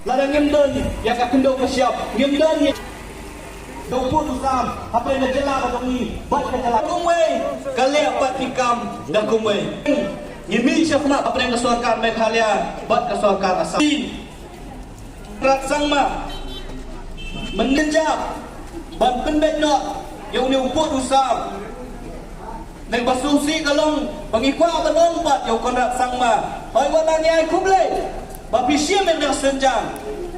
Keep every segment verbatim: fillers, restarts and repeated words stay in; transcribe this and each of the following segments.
Lada ngim don ïa ka khyndew ka shyiap, ngim don ïa u pud u sam hapdeng ka jylla ka jong ngi bad ka jylla. Kumwei ka leh pat ki kam da kumwei. Ngi mih shakhmat hapdeng ka sorkar Meghalaya bad ka sorkar Assam. Conrad Sangma, mynnin jam ban pynbeit noh ïa une u pud u sam. Nang ba sngewsih ka long ba ngi kwah ban ong pat ïa u Conrad Sangma, hoi wat la ngi ai khublei ba phi shim ïa ka synjam.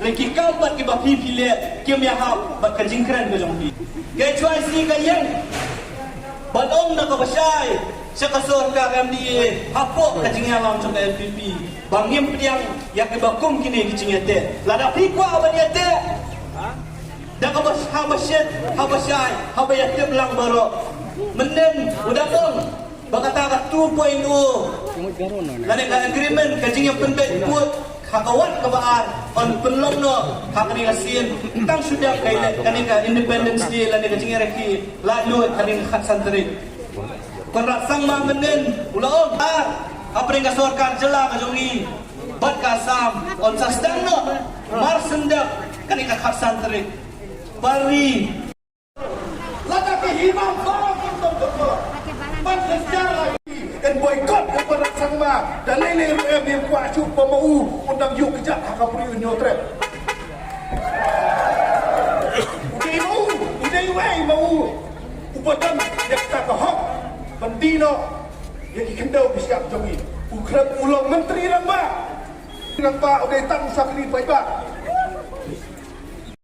Hynrei ki kam pat kiba phi phi leh kim ïahap bad ka jingkren ka jong phi. Ka H Y C ka ïeng ban ong da kaba shai sha ka sorkar M D A hapoh ka jingïalam jong ka N P P ba ngim pdiang ïa kiba kum kine ki jingïateh. Lada phi kwah ban ïateh da kaba, haba shit, haba shai, haba ïateh lang baroh. Mynnin u da ong ba kata ka two point oh lane ka agreement, ka jingïapynbeit pud ha ka wat kaba ar, yn pynlong noh ha kane ka sien tang shu dep ka ele-, kane ka Independence Day lane ka jingïarakhe laitluid ha kane ka khatsan tarik. Conrad Sangma mynnin u la ong, ar, hapdeng ka sorkar jylla ka jong ngi bad ka Assam, yn sa sdang noh mar shen dep kane ka khatsan tarik. Pari. Lada ki hima ba kum kum kum kum. Ban sejarah kan boycott ka Conrad Sangma. Da lei lei ruh em ïa kwah shu ba ma u un dang ïuh kjat ha ka pyrthei un ïoh trep. U dei ma u, u dei wei ma u. U ba don ïa kata ka hok ban die noh ïa ki khyndew ki shyiap jong ngi. U khlem u long Myntri Rangbah. Rangbah u dei tang u shakri paidbah.